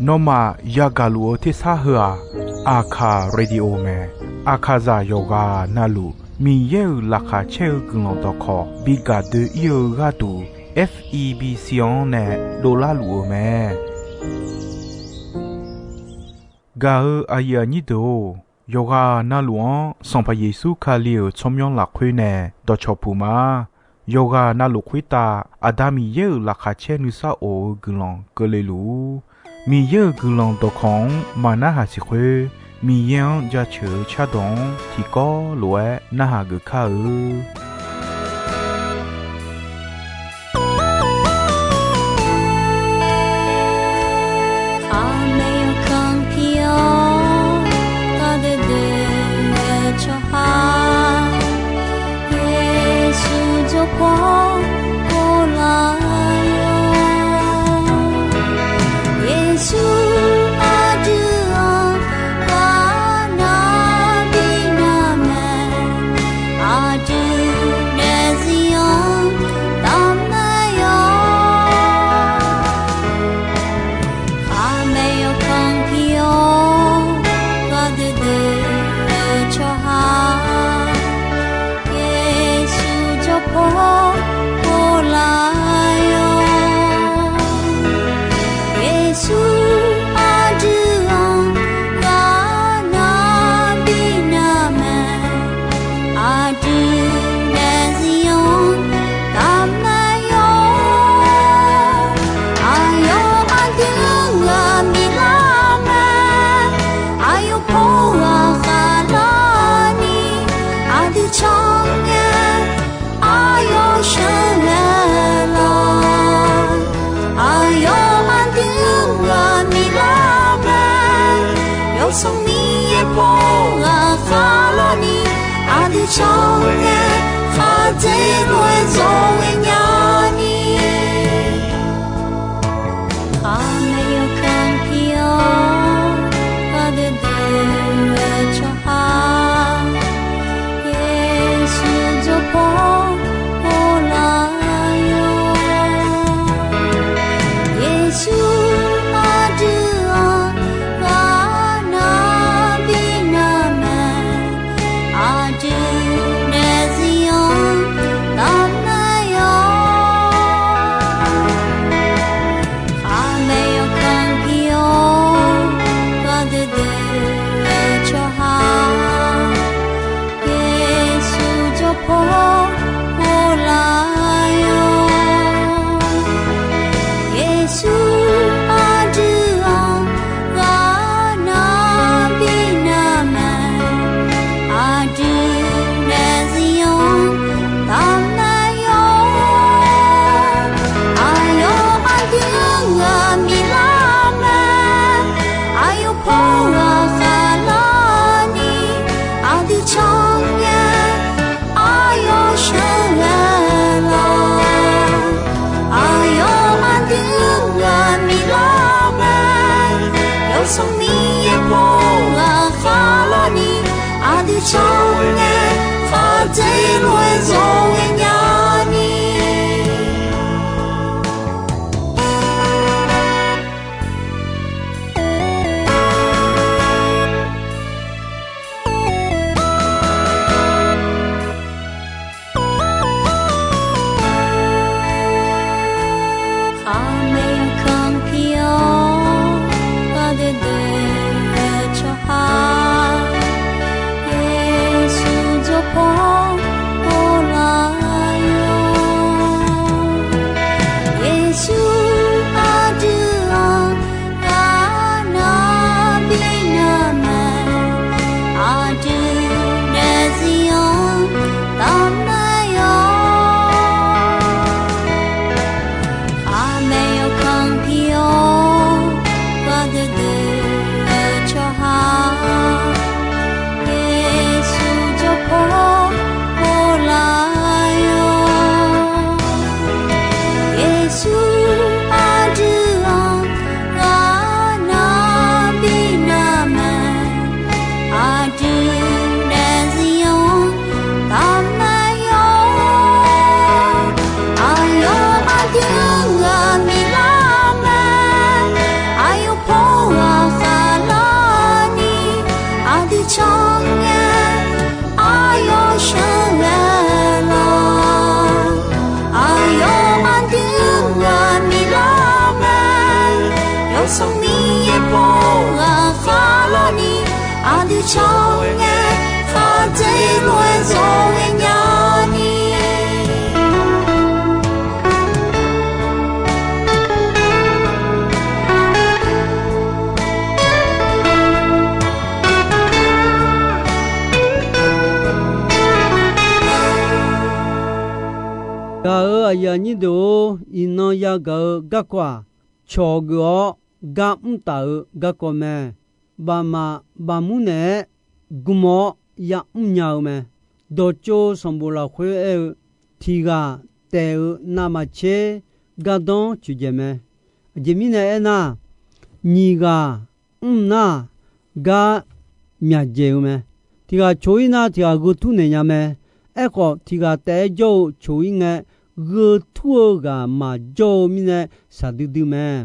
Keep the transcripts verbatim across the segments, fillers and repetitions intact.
Nawmaf yagaq luf-eu tersar heu-aq, Aqkaq Radio mae. Aqkaqzaq yawqghaq navluf Miqyaer-euq laqkhaq caer-eu guiqlanq dawqkawq bi gaq doe-ir-eu gharduq, F E B C-anr nae dovlar luf-eu mae. Gaq-eu aqyuif aqnyir deuq-or, yawqghaq navluf-anr Sanqpaq Yeqsur Kali-euq tsawrmyanr lafkhoer nae dawqcawq puq ma. Yawqghaq navluf khoertav Aqda Miqyaer-euq laqkhaq caer nuisar of-eu guiqlanq keuvle luf-ur. Miqyaer-euq guiqlanq dawqkawq-anr maqnarhaq siq khoer, Miqyaer-anr jaceuq-eu cardawq-anr tiqkawv lof-aer narhaq geuf kar-eu. Aqmaeq yawkanr pi-awr, gharduidui-eu tsawrhaq, Yeqsur jawrpaw pov lar-awr, Yeqsur aqdui-anr ghaq nar bi nar mae, aqdui daefzir-anr tavmae-awr. Aqmaeq yawkanr pi-awr, gharduidui-eu tsawrhaq, Yeqsur jawrpaw pov lar-awr, Yeqsur aqdui-anr ghaq nar bi nar mae, aqdui daefzir-anr tavmae-awr. Aqyawf aqdui-anr ghaq miqlar mae, aqyawf paw ghaq khaqlarni, aqdui cawngae, aqyawf sheuqghae lawr. Aqyawf aqdui-anr ghaq miqlar mae, Yawsanr Miqyaer paw ghaq khaqlarni, aqdui cawngae, khaqdzelof-aer zawqghae nyani. Aqmaeq yawkanr pi-awr, gharduidui-eu tsawrhaq, Yeqsur jawrpaw pov lar-awr, Yeqsur aqdui-anr ghaq nar bi nar mae, aqdui daefzir-anr tavmae-awr. Aqmaeq yawkanr pi-awr, gharduidui-eu tsawrhaq, Yeqsur jawrpaw pov lar-awr, Yeqsur aqdui-anr ghaq nar bi nar mae, aqdui daefzir-anr tavmae-awr. Aqyawf aqdui-anr ghaq miqlar mae, aqyawf paw ghaq khaqlarni, aqdui cawngae, aqyawf sheuqghae lawr. Aqyawf aqdui-anr ghaq miqlar mae, Yawsanr Miqyaer paw ghaq khaqlarni, aqdui cawngae, khaqdzelof-aer zawqghae nyani. Aqmaeq yawkanr pi-awr, gharduidui Sanqmiqyaer paw ghaqkhav larni, aqdui caw ngae, khar dzaeq lof-aer zawq ghaenya ni. Gaq-euq aqyuif aqnyir deuq-or, iqnan yagaq-eu garkawv-aq, cawq geuf-awr gar mr taf-eu garkawv mae. Bafmaf bafmur naeq-aer gm-awr yamr nya-eu mae. Dawqtsov sanqbof lafkhoer aer-eu, tiq ghaq taef-eu navmaqtser gardanr coeqdzaeq mae. Aqjeq mirnae aernar, nyiq ghaq mr nar, gar myaqdzaeq-eu mae. Tiq ghaq coq-ir nar, tiq ghaq gheu tur naeq nya mae. Aerkhawf, tiq ghaq taef-aer jawr-eu coq-ir ngae, gheu tur-eu ghaq maqjawr-eu mirnae shaqdui dui mae.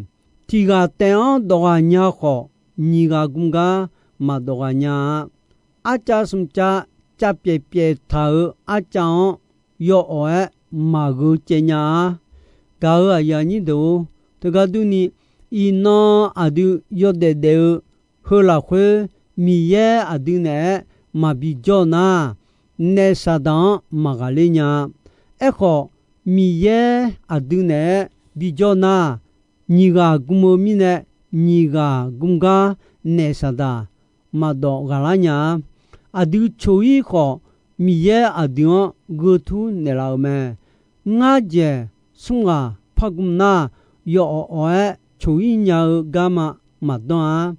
Tiq ghaq taef-anr dawq ghaq nya khawf, nyiq ghaq gm gar maqdawq ghaq nya-a. Arcav smq cav cav pyaeq pyaeq taq-euq arcav-anr yawawq-aer maqgheu caev nya-a. Gaq-euq aqyuif aqnyir deuq-or, teugar durni, iqnan aqdui yawdaef daef-eu heu lafkhoer, Miqyaer aqdui naeq-aer maqbi jawr nar, naef saqdaq-anr maqghaqler nya-a. Aerkhawf, Miqyaer aqdui naeq-aer bi jawr nar, nyiq ghaq gm-eu mirnae, nyiq ghaq gm gar naef saqdaq maqdawf ghaqlar nya-a. Aqdui coq-ir khawf, Miqyaer aqdui-anr gheu tur naeqlaf-euq mae. Ngar dzaeq smr ghaq par gm nar, yawawq awq-aer coq-ir nya-eu garma maqdanr-a.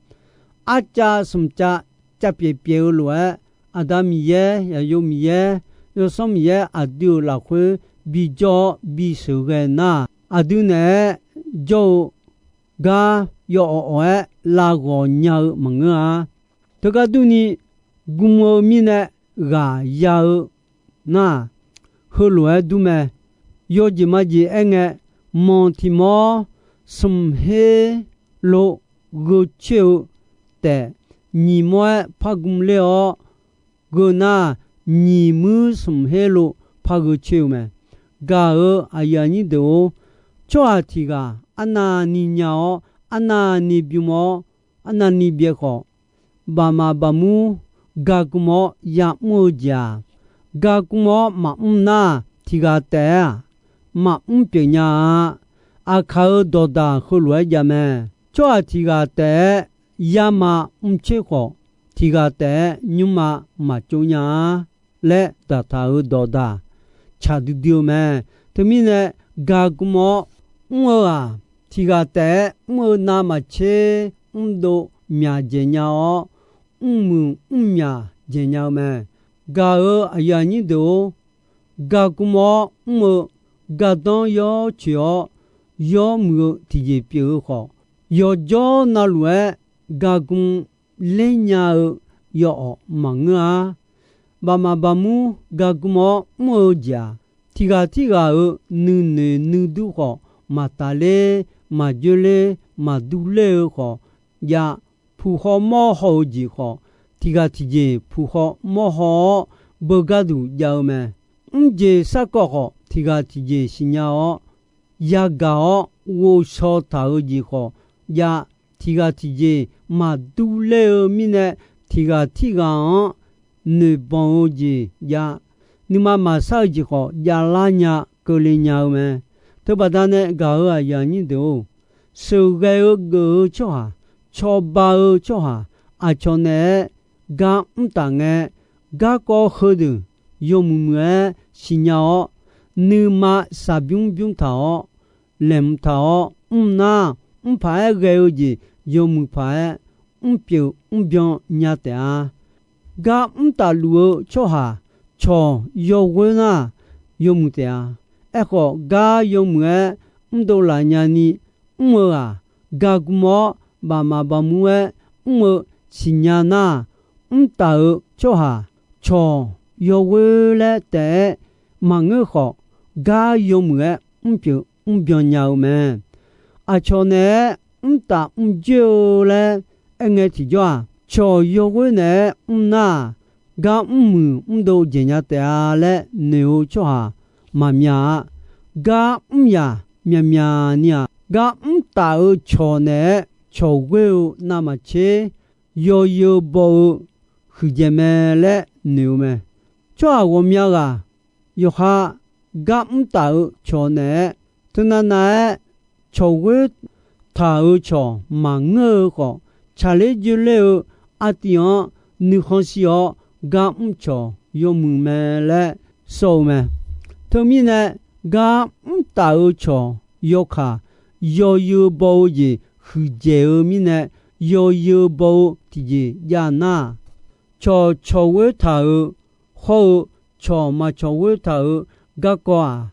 Arcav smq cav cav pyaeq pyaeq-eu lof-aer, Aqda Miqyaer, Yaqyo Miqyaer, Yawsanr Miqyaer aqdui-euq lafkhoer bi jawr-awr bisheuq ghae nar, aqdui naeq-aer jawr-eu gar yawawq awq-aer lav ghawq nya-eu maqngeur-a. Teugar durni, gm-eu mirnae ghaq ya-eu nar, heulof-aer dur mae. Yawjeq majeq aerngae, manq tiq mawr smq her lo gheu coer-eu taef, nyiq mawr-aer par gm ler-awr gheu nar, nyiq muir smq her lo par gheu coer-eu mae. Gaq-euq aqyuif aqnyir deuq-or, tsawrhaq tiq ghaq arnavni nya-awr, arnavni bym-awr, arnavni byae khawf, bafmaf bafmur ga gm-awr yamr-eu jeq-aq, ga gm-awr maqmr nar, tiq ghaq taef-aer-aq, maqmr pyeuf nya-a. Aqkaq-euq dawqdaq heulof-aer jav mae. Tsawrhaq tiq ghaq taef-aer yama mrcoer khawf, tiq ghaq taef-aer nymrma maqtsov nya-a laer daqtaq-euq dawqdaq caqdui dui-eu mae. Teumirnae, ga gm-awr mr-eu-aq, tiq ghaq taef-aer mr-eu navmaqtser mrdov myaq dzaeq nya-awr, mrmuiq mrmyaq dzaeq nya-eu mae. Gaq-euq aqyuif aqnyir deuq-or, ga gm-awr mr-eu gardanr yawcoeq-awr, yawmuiq-eu tiqjeq pyeuf-eu khawf, yawqjawr navluf-aer ga gm ler nya-eu yawawq maqngeur-a. Bafmaf bafmur ga gm-awr mr-eu jeq-aq, tiq ghaq tirghaq-euq nuinoeq nuidur khawf, maqtaf ler, maqjoer ler, maqdur ler-eu khawf jav, puq khaw mawr haw-eu jeq khawf, tiq ghaq tiqjeq puq khaw mawr haw-awr beugar duq jav-eu mae. Mrjeq sarkawv khawf, tiq ghaq tiqjeq siqnya-awr, yagaq-awr ghovshaw taq-eu jeq khawf jav, tiq ghaq tiqjeq maqdur ler-eu mirnae, tiq ghaq tirghaq-anr noeqbanq-eu jeq jav, nuima maqsar-eu jeq khawf javlar nya keuvle nya-eu mae. Teubaqda nae gaq-euq aqyuif aqnyir deuq-or, sheuqghae-eu geuf-eu tsawrhaq, cawba-eu tsawrhaq, aqcawq naeq-aer gar mr taf ngae, garkawv heudeuq yawmuiq muiq-aer siqnya-awr, nuima shaqbymr bymr taq-awr, laeqhmq taq-awr mr nar, mr paq-aer ghae-eu jeq yawmuiq paq-aer mrpyeuf mrbyan nya taef-a. Gar mr tafluf-eu tsawrhaq cawq yawghoer nar, yawmuiq taef-a. Aerkhawf, gar yawmuiq-aer mrdov laf nyani mr-eu-aq, ga gm-awr bafmaf bafmur-aer mr-eu siqnya nar, mrtaf-euq tsawrhaq cawq yawghoer laer taef-aer maqngeur khawf, gar yawmuiq-aer mrpyeuf mrbyan nya-eu mae. Aqcawq naeq-aer mrtaf mrdzoer-eu laer aerngae tiqjawr-aq, cawq yawghoer naeq-aer mr nar, gar mrmuiq mrdov dzaeq nya taef-a laer noeq-eu tsawrhaq maqmya-a. Gar mr yaq myaqmyaq ni-aq, gar mrtaf-euq cawq naeq-aer cawq ghoer-eu navmaqtser, yawzeu baw-eu huiqdzaeq mae laer noeq-eu mae. Tsawrhaq ghawqmya ghaq yawqha gar mr taf-eu cawq naeq-aer, teunav nav-aer cawq ghoer taq-eu cawq maqngeur-eu khawf, tsaqler dzoerler-eu artiv-anr nuikhanr shir-awr gar mr cawq yawmuiq mae laer sawr-eu mae. Teumirnae, gar mr taf-eu cawq yawkaq yawzeu baw-eu jeq huiqdzaeq-eu mirnae, yawzeu baw-eu tiqjeq jav nar-aq, cawq cawq ghoer taq-euq hawr-eu cawq maqcawq ghoer taq-euq garkawv-aq,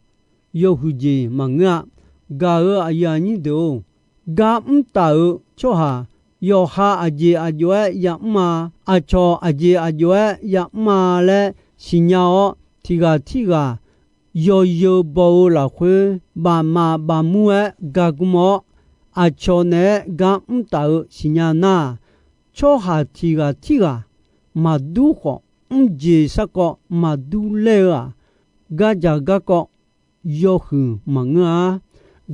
yawhuiq jeq maqngeur-a. Gaq-euq aqyuif aqnyir deuq-or, gar mr taf-euq tsawrhaq yawqha aqjeq aqjox-aer yamr-a. Aqcawq aqjeq aqjox-aer yamr-a laer siqnya-awr, tiq ghaq tirghaq yawzeu baw-eu lafkhoer bafmaf bafmur-aer gagm-awr, aqcawq naeq-aer gar mr taf-eu siqnya nar-aq, tsawrhaq tiq ghaq tirghaq maqdur khawf, mrjeq sarkawv maqdur laer-eu-aq, gardzaq garkawv yawhuiq maqngeur-a.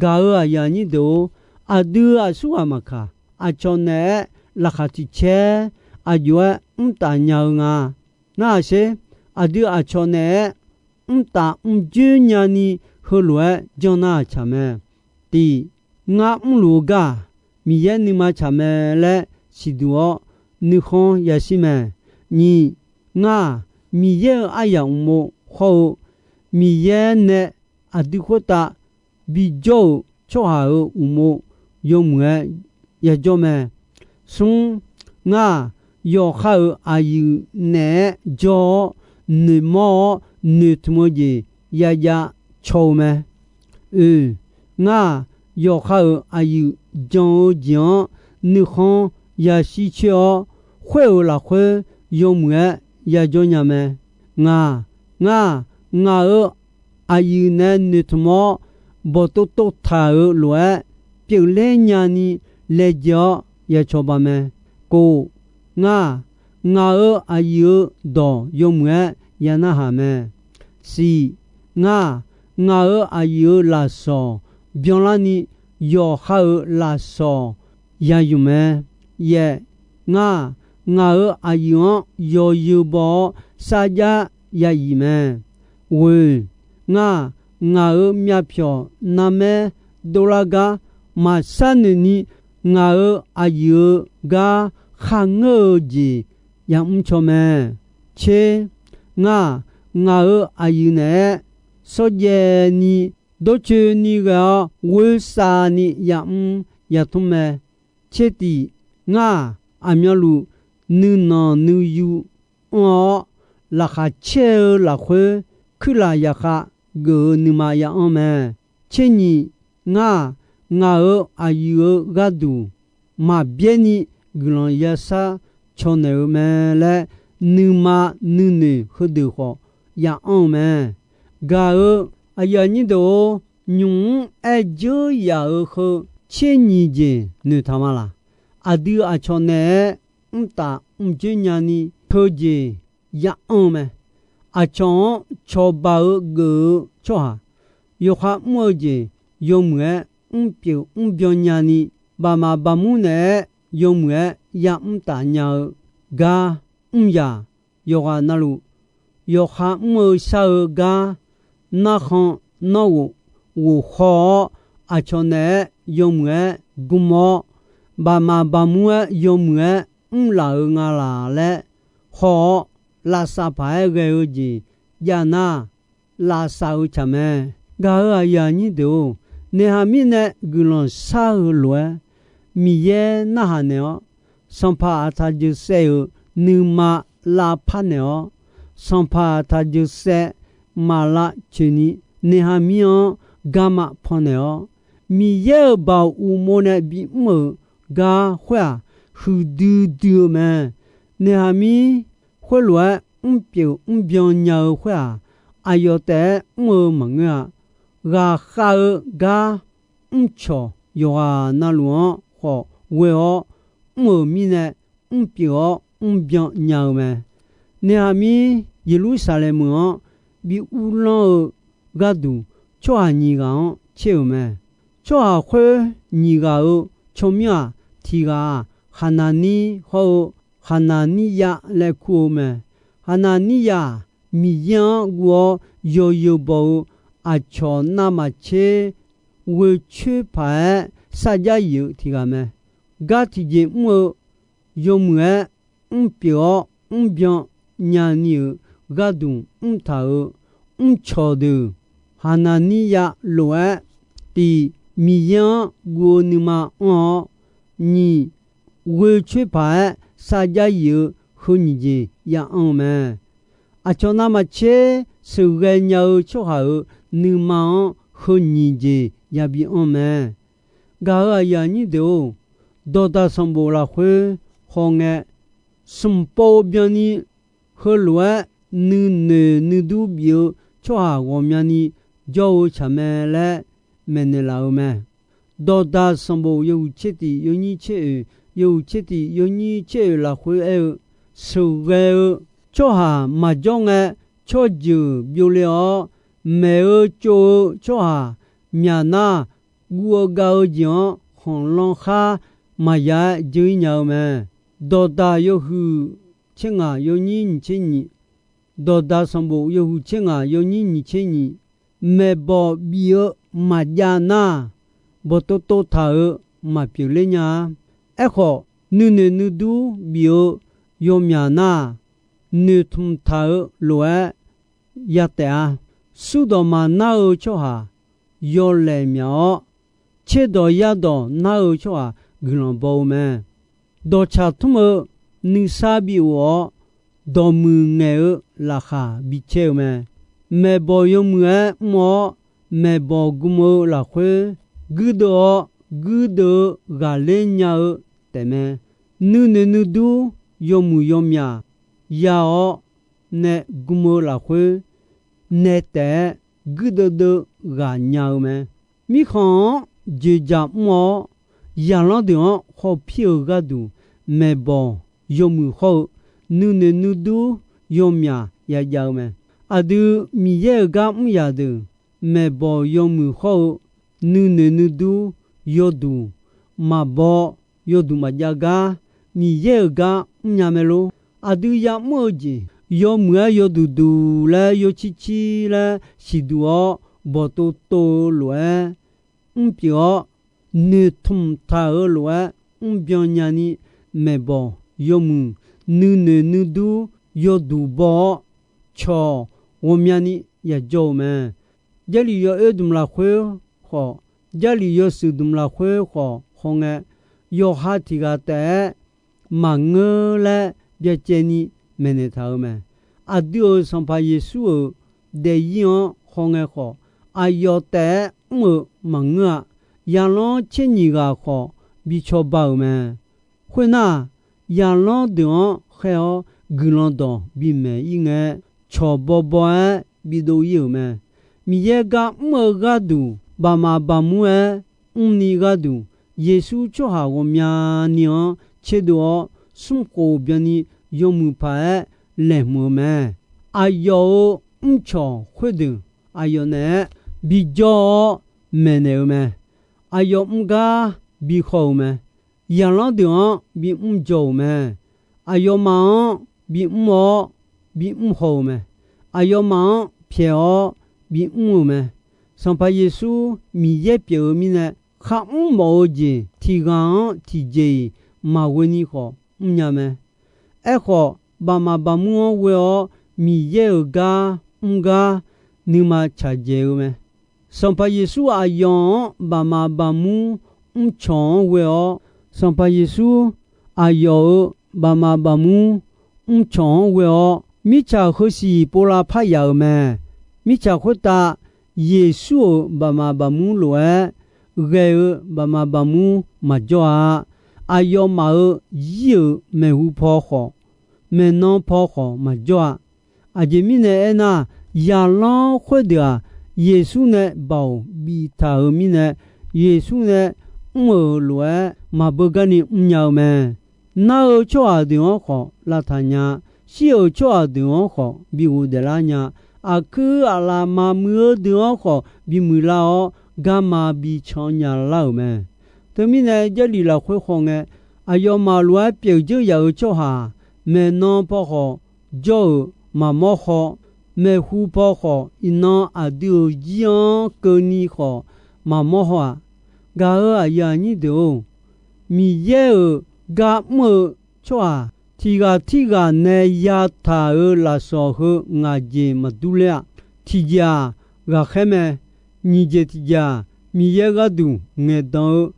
Gaq-euq aqyuif aqnyir deuq-or, aqdui aqsurghaq maqkaq, aqcawq naeq-aer laqkhaq tiq caer aqjox-aer mr taf nya-eu nga. Narhaq sher, aqdui aqcawq naeq-aer mr taf mr dzoer nyani heulof-aer janr nar-aq tsaq mae. Tiq, ngar mrluf-eu gar-aq, Miqyaer nuima tsaq mae laer siqduq-awr nuikhanr yashir mae. Nyiq, ngar-aq, Miqyaer-euq aryamq uqmov hawr-eu Miqyaer nae aqdui khoertav bijawr-euq tsawrhaq-euq uqmov yawmuiq-aer yajawr mae. Smr, ngar-aq, yawqha-euq aqyuif naeq-aer jawr-awr noeqmawr-awr noeqtmq-eu jeq yajav caw-eu mae. Oeq, ngar-aq, yawqha-euq aqyuif jan-eu jeq-anr nuikhanr yashir coer-awr, khoer-euq lafkhoer yawmuiq-aer yajawr nya mae. Ngaq, ngar-aq, ngaq-euq aqyuif nae noeqtmq-awr bawqtov tov taq-euq lof-aer pyeufler nyani laejae-awr yacawba mae. Kov, ngar-aq, ngaq-euq aqyuif-euq dawq yawmuiq-aer yanarhaq mae. Siq, ngar-aq, ngaq-euq aqyuif-euq lafsawq byanlarni yawqha-euq lafsawq yayuf mae. Yaeq, ngar-aq, ngaq-euq aqyuif-anr yawzeu baw-awr sarjax yayif mae. Ghoeq, ngar-aq, ngaq-euq myavpyawq narmaer dovlar gar maqshar noeqni, ngaq-euq aqyuif-euq gar kharngeur-eu jeq yamr caw mae. Tser, ngar-aq, ngaq-euq aqyuif naeq-aer shawrjaev ni dawrcoeni ghae-awr ghoersavni yamr yatmr mae. Tser tiq, ngar-aq, aqmyanluf nuinanq nuiyu anr-awr, laqkhaq caer-eu lafkhoer kuirlaf yaqkhav geuf-eu nuima ya'anr mae. Tser nyiq, ngar-aq, ngaq-euq aqyuif-euq gharduq maqbyaer ni guiqlanq yashar caw naeq-eu mae laer, nuima nuinoeq heudeuq khawf ya'anr-eu mae. Gaq-euq aqyuif aqnyir deuq-or, nymq mr aer dzeur yaf-euq heu tser nyiq jeq noeqtaq ma laq? Aqdui aqcawq naeq-aer mrtaf mrdzoer nyani teujeq ya'anr-eu mae. Aqcawq-anr cawba-eu geuf-eu tsawrhaq, yawkhav mr-eu jeq yawmuiq-aer mrpyeuf mrbyan nyani, baqmaf baqmur naeq-aer yawmuiq-aer yamr taf nya-eu gar mr yaq, yawqghaq navluf, yawkhav mr-eu shar-eu gar narkhan nanrghof ghof haw-awr, aqcawq naeq-aer yawmuiq-aer gm-awr, baqmaf baqmur-aer yawmuiq-aer mrlaf-eu nga laq laer haw-awr, lavsav paq-aer ghae-eu jeq jav nar, lavsav-eu tsaq mae. Gaq-euq aqyuif aqnyir deuq-or, naeqhaq mirnae guiqlanq shar-eu lof-aer Miqyaer narhaq naeq-awr, sanqpaq Aqtaq Jeqsaev-euq nuima lavpar naeq-awr, sanqpaq Aqtaq Jeqsaev maq lavcoeq ni naeqhaq mir-anr garma pannaeq-awr, Miqyaer-euq baoq uqmov nae bimr-euq gar khoer-aq, huiqdui dui-eu mae. Naeqhaq mir khoerlof-aer mrpyeuf mrbyan nya-eu khoer-aq, aqyawf taef-aer mr-eu maqngeur-a. Ghaqkhav-eu gar mrcawq yawqghaq navluf-anr khawf ghoe-awr mr-euq mirnae, mrpyeuf-awr mrbyan nya-eu mae. Naeqhaq mir Yeqlursaqlaeq meuq-anr bi uvlanr-eu gharduq, tsawrhaq nyiq ghaq-anr tser-euq mae. Tsawrhaq khoer nyiq ghaq-euq tsawrmyanr-aq, tiq ghaq-aq, Haqnaqnir hawr-eu Haqnaqniryav laer kur-eu mae. Haqnaqniryav-aq, Miqyaer-anr guv-awr yawzeu baw-eu aqcawq navmaqtser ghoe coer paq-aer sarjax yif-eu tiq ghaq mae. Gar tiqjeq mr-eu yawmuiq-aer mrpyeuf-awr mrbyan nyani-euq gharduq mrtaq-euq mrcawq deuq, Haqnaqniryav lof-aer, tiq, Miqyaer-anr guv-eu nuima anr-awr, nyiq, ghoe coer paq-aer sarjax yif-eu heu nyiq jeq ya anr-eu mae. Aqcawq navmaqtser sheuqghae nya-eu tsawrhaq-euq nuima-anr heu nyiq jeq yabi anr mae. Gaq-euq aqyuif aqnyir deuq-or, dawqdaq sanqbof lafkhoer hawngae, smq pov byanni heulof-aer nuinoeq nuidur bif-eu tsawrhaq ghawqmyani jawr-eu tsaq mae laer maeqnaeq laf-eu mae. Dawqdaq sanqbof yawhuiq tser tiq yawnyir tser oeq, yawhuiq tser tiq yawnyir tser oeq lafkhoer aer-eu, sheuqghae-eu tsawrhaq maqjawr ngae, tsawrjeuq byovle-awr, maeq-eu tsov-eu tsawrhaq myaq nar, guv-eu gav-eu jeq-anr khanqlanr khar maqya-aer dzeur-ir nya-eu mae. Dawqdaq yawhuiq tser ngaq yawnyir nyiq tser nyiq, dawqdaq sanqbof yawhuiq tser ngaq yawnyir nyiq tser nyiq, maeqbawq bif-eu maqjav nar, bawqtov tov taq-euq maqpyeuf ler nya-a. Aerkhawf, nuinoeq nuidur bif-eu yawmyaq nar, noeqtmq taq-eu lof-aer ya taef-a. Surdawq maqnar-eu tsawrhaq yawlaeq myaq-awr, tserdawq yardawq nar-eu tsawrhaq guiqlanq baw-eu mae. Dawqtsaq tmr-eu nuisar bi of-awr, dawqmuiq ngaeq-eu laqkhaq bi caer-eu mae. Maeqbawq yawmuiq-aer mr-awr, maeqbawq gm-eu lafkhoer guirdeuv-awr, guirdeuv-eu ghaqler nya-eu taefmae. Nuinoeq nuidur yawmuiq yawmyaq ya-awr nae gm-eu lafkhoer nae taef-aer guirdeuv deuv ghaq nya-eu mae. Mirkhanq-anr joeqjaq mr-awr, zaqlanr deuq-anr khawpir-eu gharduq, maeqbawq yawmuiq hawr-eu nuinoeq nuidur yawmyaq yajav-eu mae. Aqdui Miqyaer-euq gar mr yaq deuq, maeqbawq yawmuiq hawr-eu nuinoeq nuidur yawduq maqbaw, yawduq maqjav gar Miqyaer-euq gar mrnya mae lor. Aqdui ya'mr-eu jeq yawmuiq-aer yawduq duq laer yawcir cir laer siqduq-awr bawqtov tov-eu lof-aer mrpyeuf-awr, noeqtmq taq-eu lof-aer mrbyan nyani, maeqbawq yawmuiq nuinoeq nuidur yawduq baw-awr, cawq ghawqmyani yajawr-eu mae. Jarlif yawoer dmq lafkhoer khawf, Jarlif yawshuif dmq lafkhoer khawf hawngae, yawqha tiq ghaq taef-aer maqngeur laer byacaevni maeqnaeq taq-eu mae. Aqdui-euq Sanqpaq Yeqsur-euq daefzir-anr hawngae khawf, aqyawf taef-aer mr-euq maqngeur-a. Zaqlanr tser nyiq ghaq khawf bi cawba-euq mae. Khoernar, zaqlanr deuq-anr khaer-awr guiqlanq dawq bimaeq-ir ngae, cawq bawbaw-aer bidov-ir-euq mae. Miqyaer gar mr-eu gharduq, baqmaf baqmur-aer mrni gharduq, Yeqsur tsawrhaq ghawqmyani-anr tserdov-awr, smrkhof byanni yawmuiq paq-aer laeqhmq-eu mae. Aqyawf-euq mrcawq khoerdeuq aqyawf naeq-aer bijawr-awr maeqnaeq-eu mae. Aqyawf mr gar bihaw-euq mae. Zaqlanr deuq-anr bimr jaw-euq mae. Aqyawfmaf-anr bimr-awr bimr haw-euq mae. Aqyawfmaf-anr pyaeq-awr bimr-euq mae. Sanqpaq Yeqsur Miqyaer pyeuf-eu mirnae, kharmr mawf-eu jeq tiq ghaq-anr tiqjeq-iq maqghoe ni khawf mrnya mae. Aerkhawf, baqmaf baqmur-anr ghoe-awr Miqyaer-euq gar mr gar nuima tsaqdzaeq-eu mae. Sanqpaq Yeqsur aqyawf-anr baqmaf baqmur mrcawq-anr ghoe-awr, Sanqpaq Yeqsur aqyawf-euq baqmaf baqmur mrcawq-anr ghoe-awr, mirtsaq heusiq pov lavpar yaf-euq mae. Mirtsaq khoertav Yeqsur-euq baqmaf baqmur lof-aer ghae-eu baqmaf baqmur maqjawr-a. Aqyawfmaf-euq zir-euq maeqhu paw khawf, maeqnan paw khawf maqjawr-a. Aqjeq mirnae aernar, zaqlanr khoerdeuq-aq, Yeqsur nae baoq biftaq-euq mirnae, Yeqsur nae mr-euq lof-aer maqbeu garni mrnya-eu mae. Nar-eu tsawrhaq deuq-anr khawf lavtaq nya. Shir-euq tsawrhaq deuq-anr khawf bi ghofdaef lar nya. Aqkuir aqlaf maqmuiq-eu deuq-anr khawf bimuiq lar-awr, garma bican nya lar-euq mae. Teumirnae, Jarlif lafkhoer khawf ngae, aqyawfmaf lof-aer pyeuf dzeur yaf-euq tsawrhaq, maeqnan paw khawf jawr-euq maqmawr haw, maeqhu paw khawf iqnan aqdui-euq zir-anr keuvni khawf maqmawr haw-aq. Gaq-euq aqyuif aqnyir deuq-or, Miqyaer-euq gar mr-eu tsawrhaq tiq ghaq tirghaq nae yataq-euq lafsawq heu ngaq jeq maqdur ler-a. Tiqjeq-aq, ghaqkhaer mae. Nyiq jeq tiqjeq-aq, Miqyaer gharduq ngaeqdan-eu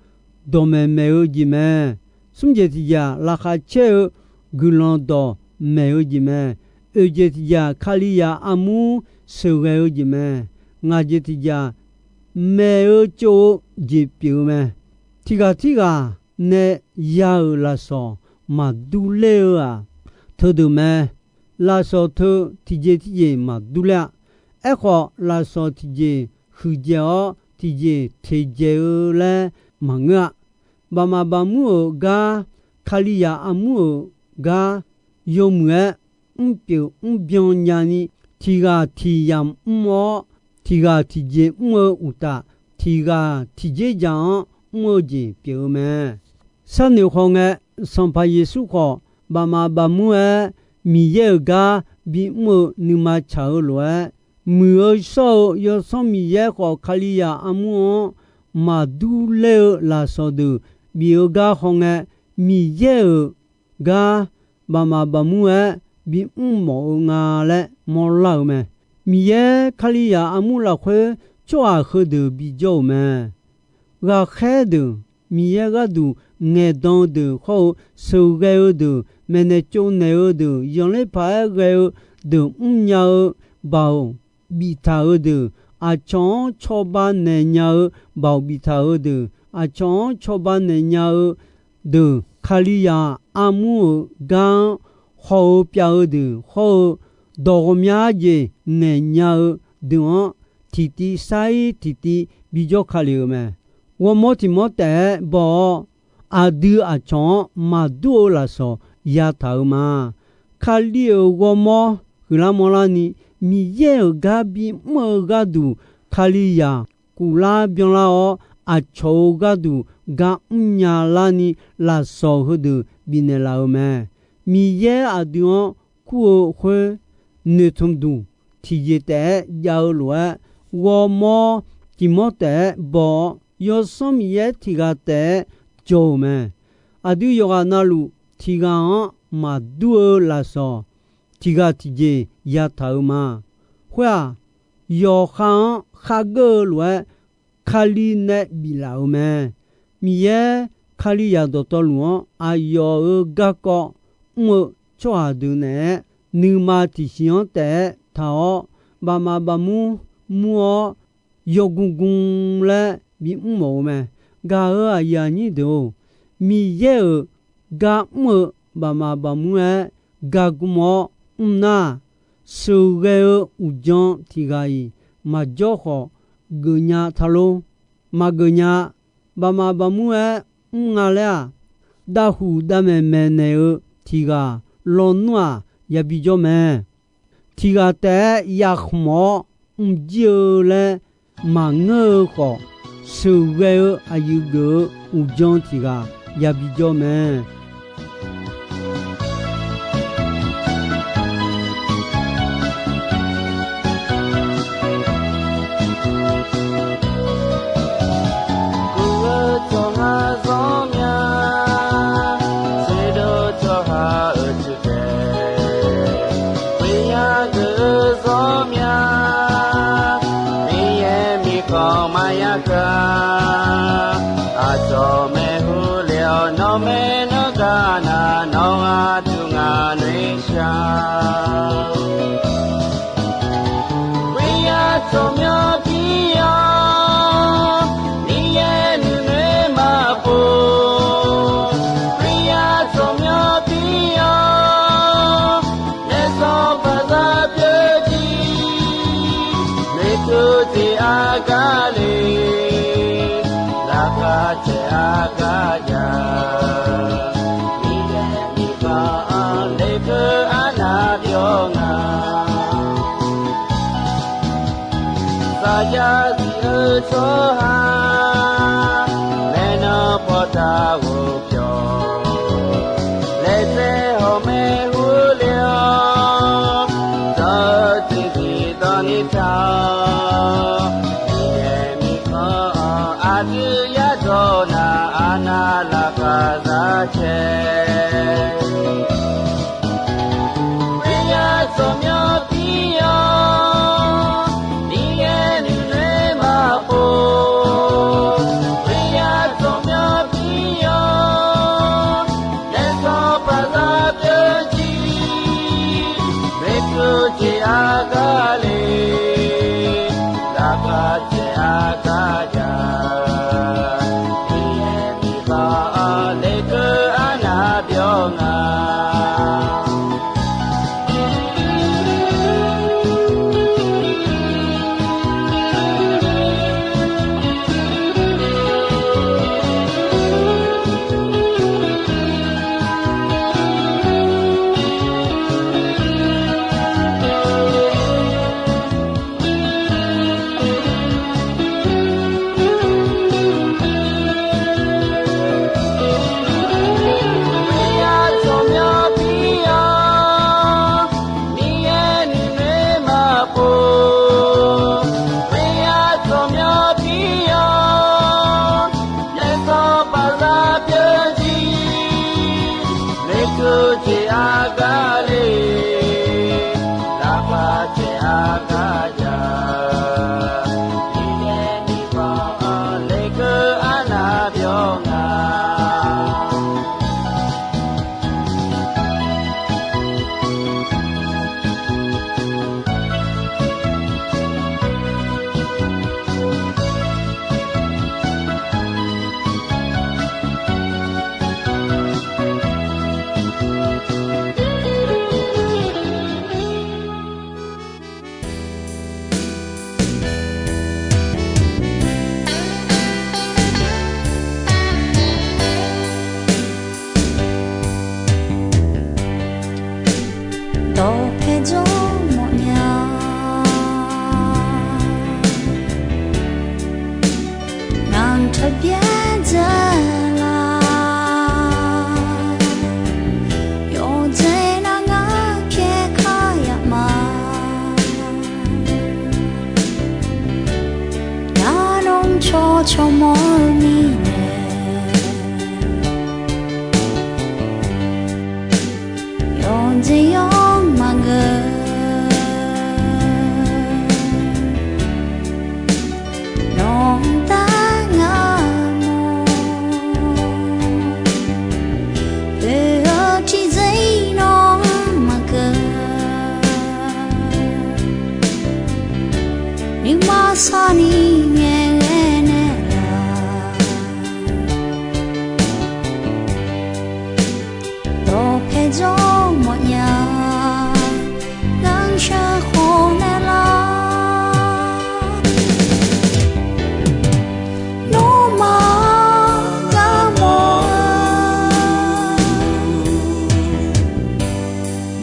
dawqmaeq maeq-eu jeq mae. Smr jeq tiqjeq-aq, laqkhaq caer-eu guiqlanq dawq maeq-eu jeq mae. Oeq jeq tiqjeq-aq, Kalizaq armur sheuqghae-eu jeq mae. Ngaq jeq tiqjeq-aq, maeq-eu tsov-eu jeq pyeuf-eu mae. Tiq ghaq tirghaq nae ya-euq lafsawq maqdur ler-eu-aq, teudeuq mae. Lafsawq teu tiqjeq tiqjeq maqdur ler-a. Aerkhawf, lafsawq tiqjeq huiqdzaeq-awr, tiqjeq teqdzaeq-eu laer maqngeur-a. Baqmaf baqmur-euq gar, Kalizaq armur-euq gar, yawmuiq-aer mrpyeuf mrbyan nyani, tiq ghaq tiq yamq mr-awr, tiq ghaq tiqjeq mr-eu uqtaf, tiq ghaq tiqjeq dzaq-anr mr-eu jeq pyeuf-eu mae. Sharnoeq hawngae, Sanqpaq Yeqsur khawf, baqmaf baqmur-aer Miqyaer-euq gar bimr-eu nuima tsaq-eu lof-aer, muiq-eu shawr-eu Yawsanr Miqyaer khawf, Kalizaq armur-anr maqdur ler-eu lafsawq deuq bif-eu gar hawngae, Miqyaer-euq gar baqmaf baqmur-aer bimr mawf-eu nga laer mawrlar-eu mae. Miqyaer Kalizaq armur lafkhoer tsawrhaq heudeuq bijawr-euq mae. Ghaqkhaer deuq, Miqyaer gharduq ngaeqdan-eu deuq hawr-eu, sheuqghae-eu deuq, maeqnaeq tsovnaeq-eu deuq, zanqler paq-aer ghae-eu deuq mrnya-eu baoq biftaq-eu deuq, aqcawq-anr cawba naeq nya-eu baoq biftaq-eu deuq, aqcawq-anr cawba naeq nya-eu deuq, Kalizaq armur-euq gar-anr haw-eu pyav-eu deuq hawr-eu, dawq ghawqmya jeq ngaeq nya-eu deuq-anr, tiqtiv sair tiqtiv bijawr ka lef-euq mae. Ghawrmawr tiq mawr taef-aer baw-awr, aqdui aqcawq-anr maqdur-eu lafsawq yataq-euq ma. Kali-euq ghawrmawr huiqlar mawrlarni, Miqyaer-euq gar bimr-eu gharduq, Kalizaq kuflar byanlar-awr, aqcawq-euq gharduq gar mrnya larni, lafsawq heudeuq bifnaeq laf-euq mae. Miqyaer aqdui-anr kur-eu khoer, noeqtmq duq tiqjeq taef-aer jav-eu lof-aer, ghawrmawr tiq mawr taef-aer baw-awr, Yawsanr Miqyaer tiq ghaq taef-aer jawr-euq mae. Aqdui yawqghaq navluf tiq ghaq-anr maqdur-eu lafsawq, tiq ghaq tiqjeq yataq-euq ma. Khoer-aq, yawqha-anr khargeur-eu lof-aer, Kali nae biflaf-euq mae. Miqyaer Kalizaq dawqtawvluf-anr aqyawf-euq garkawv mr-eu tsawrhaq deuq naeq-aer, nuima tiqsiq-anr taef-aer taq-awr, bafmaf bafmur mur-awr, yawgmr gmr laer bimr mawf-eu mae. Gaq-euq aqyuif aqnyir deuq-or, Miqyaer-euq gar mr-eu bafmaf bafmur-aer gar gmr-awr mr nar, sheuqghae-eu uqdzan tiq ghaq-iq maqjawr khawf geufnya ta lor. Maqgeuf nya-a. Bafmaf bafmur-aer mr nga laer-aq, davhuq davmaeq maeqnaeq-eu tiq ghaq lawnmr-aq yabi jawr mae. Tiq ghaq taef-aer yakhmq-awr mrjir-eu laer maqngeur-eu khawf, sheuqghae-eu aqyuif geuf-eu uqdzan tiq ghaq yabi jawr mae. Guv-eu tsawrhaq zanr mya, sherdov tsawrhaq-euq cuqcaev, khoeryar geuf-eu zanr mya, Miqyaer mirkhanq maqya keuv-a. Aqcawq maeqhu le-awr nawr maernmr gar nar, nawr aqduq ngaq noeqshaq. Khoeryar tsawrmyanr pir-awr, Miqyaer nuinoeq maqpov. Khoeryar tsawrmyanr pir-awr, naef sanqpaq zaq pyeuf jir, noeqtmq jeq aqgar le, laqkhaq caev aqgar ya. Miqyaer mirkhanq-anr lekeuv arnav pyawr nga. Saqjav zif-eu tsawrhaq, maeqnan paw Taq ghofpyawq laejae hawq mae hurle-awr, dawq-eu jeqjeq dawq ni taq-awr, Miqyaer miqkhanq-anr aqdui yadawq nar, arnav laqkhaq za cae. Ghoeqya tsawrmyanr pir-awr, Miqyaer nuinoeq maqpov. Ghoeqya tsawrmyanr pir-awr, naef sanqpaq za pyeuf jir. Noeqkeuv jeq aqgaf le, laqkhaq caev aqgaf jav. Miqyaer miqkhanq-anr lekeuv arnav byawq nga. Ghoeqya tsawrmyanr pir-awr, Miqyaer nuinoeq maqpov. Ghoeqya tsawrmyanr pir-awr, naef sanqpaq za pyeuf jir. Noeqkeuv jeq aqgaf le, laqkhaq caev aqgaf jav. Miqyaer miqkhanq-anr lekeuv arnav byawq nga. Dawqpae jawr mawfnya, ngaq-anr taqbyaer dzaelar. Yawqdzaeq nar ngar pyaer kar yaf ma. Ngar nawr cawv cawv mawr-eu mirnae, yawqdzaeq yawr maqngeur. Nawq-anr dar ngar mawr, oe-eu tiqdzaeq-ir nawq-anr maqgeur. Nuima sarni ngaeqghae naeqlaf, dawqpae jawr mawfnya, ngar sheuq khawf naeqlaf. Nawmaf-anr ngar mawr-eu,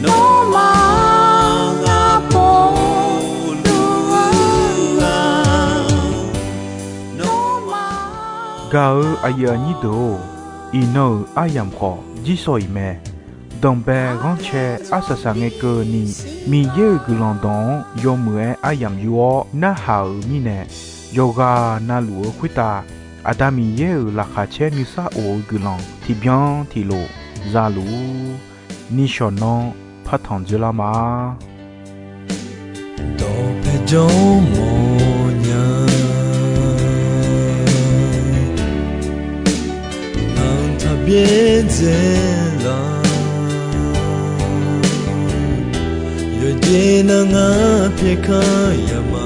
nawmaf-anr ngar pov-eu-aq, nawmaf. Gaq-eu aqyuif aqnyir deuq-or, iqnan-euq aryamq khawf jirsawq iq mae. Danqbae ghanrcae arsaq saq ngae keuvni, Miqyaer-euq guiqlanq dawq-anr yawmuiq-aer aryamq yur-awr narhaq-euq mirnae, yawqghaq navluf-eu khoertav Aqda Miqyaer-euq laqkhaq caer nuisar of-eu guiqlanq tiqbyan tiqlof za luf-ur. Nishawq nanr partanq dzoerlar ma. Dawqpae jawr mawfnya, ngaq-anr taqbyaer dzaelar. Yawqjeq nar ngar pyaer kar yaf ma.